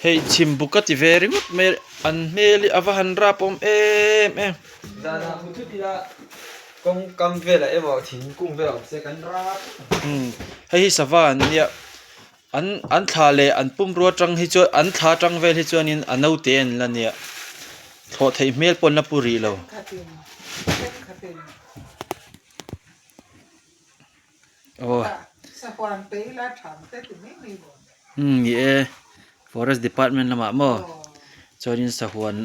Hei chhimbuk ka ti ve ringawt mai an hmel hi a va han rap awm em em. Hei hi sava an nia an an thla leh an pumrua atang hi chuan an thla atang vel hi chuanin a naute an la nia thlawh theih hmel pawh an la pu rih lo. Aw umm ni e forest department lamah maw chuanin sahuan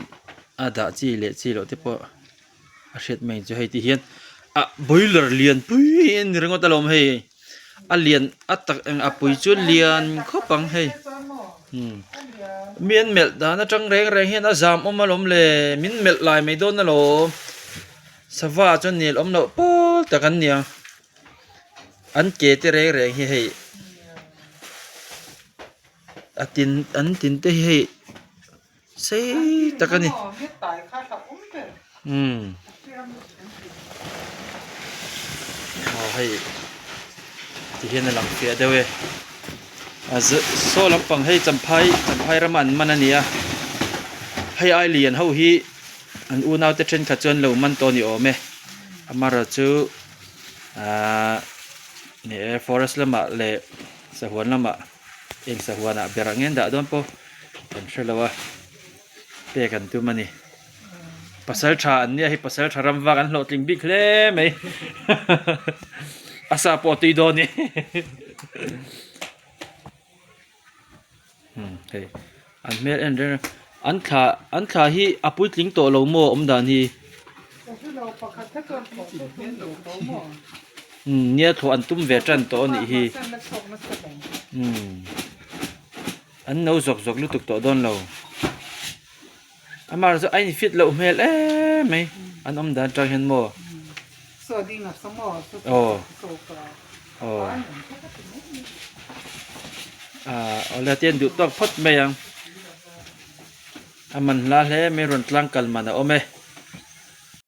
a dah chi leh chi loh te pawh a hriat mai ang chu hei ti hian ah boiler lian pui hi a ni ringawt alawm hei a lian a tak eng a pui chu lian khawp ang hei umm mi an melh dan atang reng reng hian a zam awm alawm le min melh lai mai dawn alawm. Sava chuan nel awm loh pawl tak an nia an ke te reng reng hi hei a tin an tin te hi hei sei tak a ni umm aw hei ti hian a lang fiah deuh e a saw lampang hei champhai champhai rama an man a ni a hei ai lian ho hi. An unaute thenkhat chuan lo man tawh a ni awm e amaherawh chu ahh ni e forest lamah leh sahuan lamah eng sahuanah ber ang nge an dah dawn pawh kan hre lo a pek an tum a ni pasal tha an nia hei pasal tha ram vak an hlawhtling bik hle mai a sa pawh a tui dawn e. Hei an hmel en reng an thla an thla hi a puitling tawh lo maw awm dan hi umm nia thlawh an tum ve tan tawh a nih hi umm an no zawk zawk lutuk tawh dawn lo Amah chu a in fit loh hmel em mai an awm dan atang hian maw aw aw ah awle te an duh tawk phawt mai ang a man hla hle mai rawn tlang kal man a awm e.